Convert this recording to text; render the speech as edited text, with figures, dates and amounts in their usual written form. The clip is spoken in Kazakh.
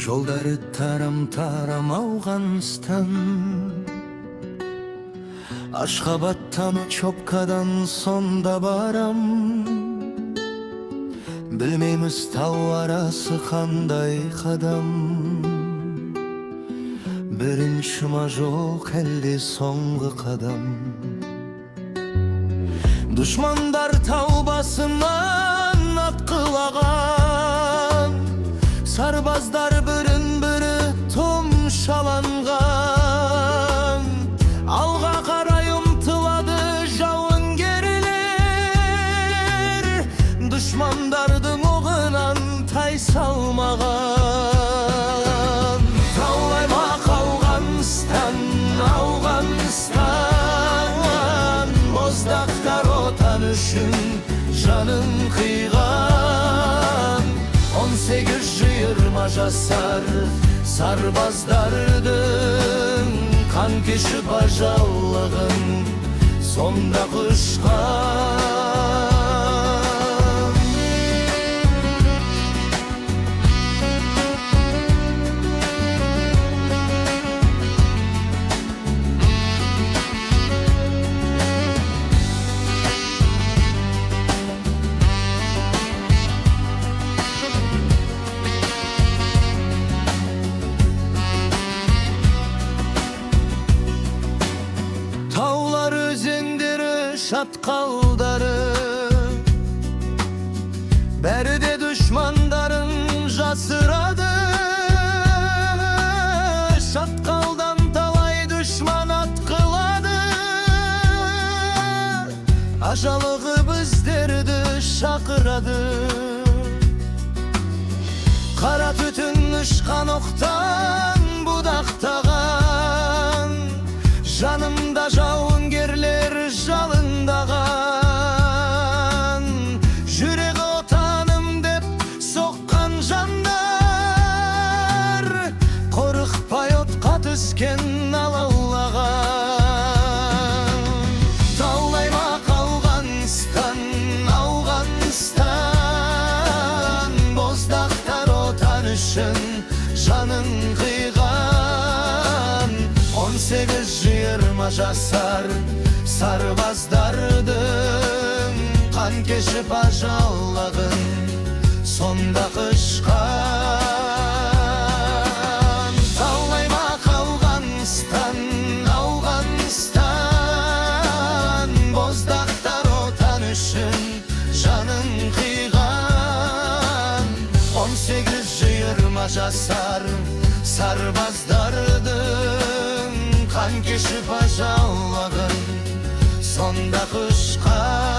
Жолдары тарам-тарам Ауғанстан. Ашхабадтан, Чопкадан сонда барам. Білмейміз, тау арасы қандай қадам. Бірінші ма, жоқ әлде соңғы қадам? Дұшмандар тау басынан атқылаған, сарбаздар бірін бірі тұмшаланған. Алға қарай ұмтылады жауынгерлер, дұшмандардың оғынан тайсалмаған. Таулы аймақ Ауғанстан, Ауғанстан. Боздақтар отан үшін жанын қиған. 18-20 жасар сарбаздардың қан кешіп ажаллығын сонда құшқан. Таулар, өзендері, шатқалдары, бәрі де дұшмандарын жасырады. Шатқалдан талай дұшман атқылады, ажалығы біздерді шақырады. Қара түтін ұшқан оқтан будақтаған, жанымда жауынгерлер жалындаған. Жүрегі отаным деп соққан жандар, қорықпай отқа түскен алаулаған. Таулы аймақ Ауғанстан, Ауғанстан. Боздақтар отан үшін жанын қиған. 18-20 жасар сарбаздардың қан кешіп ажаллығын сонда құшқан. Таулы аймақ Ауғанстан, Ауғанстан. Боздақтар отан үшін жанын қиған. 18-20 жасар сарбаздардың қан кешіп ажаллығын сонда құшқан.